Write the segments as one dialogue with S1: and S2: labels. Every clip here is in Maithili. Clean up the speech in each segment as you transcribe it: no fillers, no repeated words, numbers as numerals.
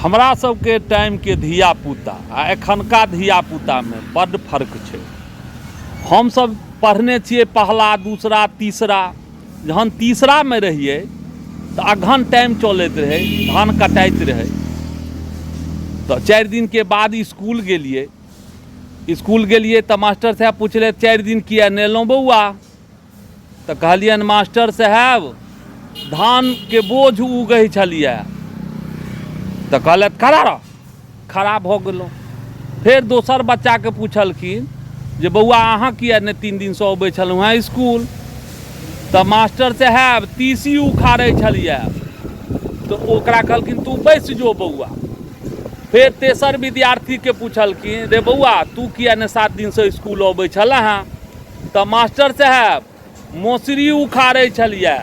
S1: हमरा सबके टाइमके धियापुता आ एखनका धियापुतामे बड्ड फर्क छै। हमसब पढ़ने छियै पहला, दूसरा, तीसरा। जहन तीसरामे रहियै तऽ अगहन टाइम चलैत रहै, धान कटाइत रहै, तऽ 4 दिनके बाद इसकुल गेलियै। इसकुल गेलियै तऽ मास्टर साहेब पुछलथि, 4 दिन किए नहि एलहुँ बौआ? तऽ कहलियनि, मास्टर साहेब, धानके बोझ उगै छलियै। तऽ कहलथि, खड़ा रह। खड़ा भऽ गेलहुँ। फेर दोसर बच्चाके पुछलखिन जे बौआ, अहाँ किए नहि 3 दिनसँ अबै छलहुँ हेँ इसकुल? तऽ मास्टर साहेब, तीसी उखाड़ै छलियै। तऽ ओकरा कहलखिन, तू बैस जो बौआ। फेर तेसर विद्यार्थीके पुछलखिन, रे बौआ, तू किए नहि 7 दिनसँ इसकुल अबै छलह हेँ? तऽ मास्टर साहेब, मौसरी उखाड़ै छलियै।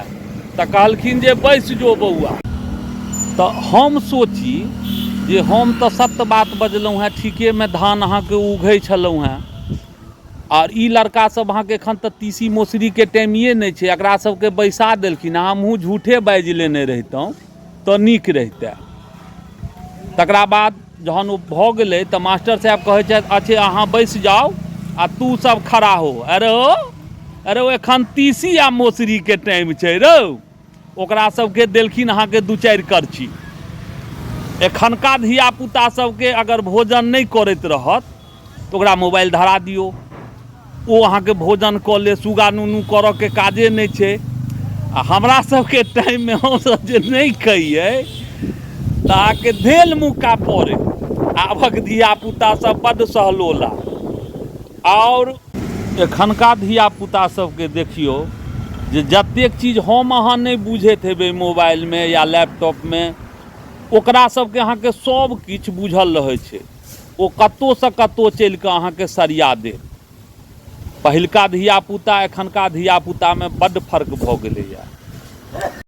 S1: तऽ कहलखिन जे बैस जो बौआ। तऽ हम सोची जे हम तऽ सत्य बात बजलहुँ हेँ, ठीकेमे धान अहाँके उघै छलहुँ हेँ, आओर ई लड़का सब अहाँके एखन तऽ तीसी मौसरीके टाइमिए नहि छै, एकरा सबके बैसा देलखिन। हमहूँ झूठे बाजि लेने रहितहुँ तऽ नीक रहितै। तकरा बाद जहन ओ भऽ गेलै तऽ मास्टर साहेब कहै छथि, अच्छे, अहाँ बैस जाउ आ तू सब खड़ा हो। अरे ओ, अरे ओ, एखन तीसी आ मौसरीके टाइम छै रौ। ओकरा सबके देलखिन अहाँके 2-4 करची। एखनका धियापुता सबके अगर भोजन नहि करैत रहत तऽ ओकरा मोबाइल धरा दियौ, ओ अहाँके भोजन कऽ ले, सुगा नूनू करऽके काजे नहि छै। आ हमरा सबके टाइममे हमसब जे नहि खइयै तऽ अहाँके धेल मुक्का पड़ै। आबक धियापुता सब बड्ड सहलोला। आओर एखनका धियापुता सबके देखियौ जे जतेक चीज हम अहाँ नहि बुझैत हेबै मोबाइलमे या लैपटॉपमे, ओकरा सबके अहाँके सब किछु बुझल रहै छै। ओ कतहुसँ कतहु चलि कऽ अहाँके सरिया देत। पहिलका धियापुता एखनका धियापुतामे बड्ड फर्क भऽ गेलैए।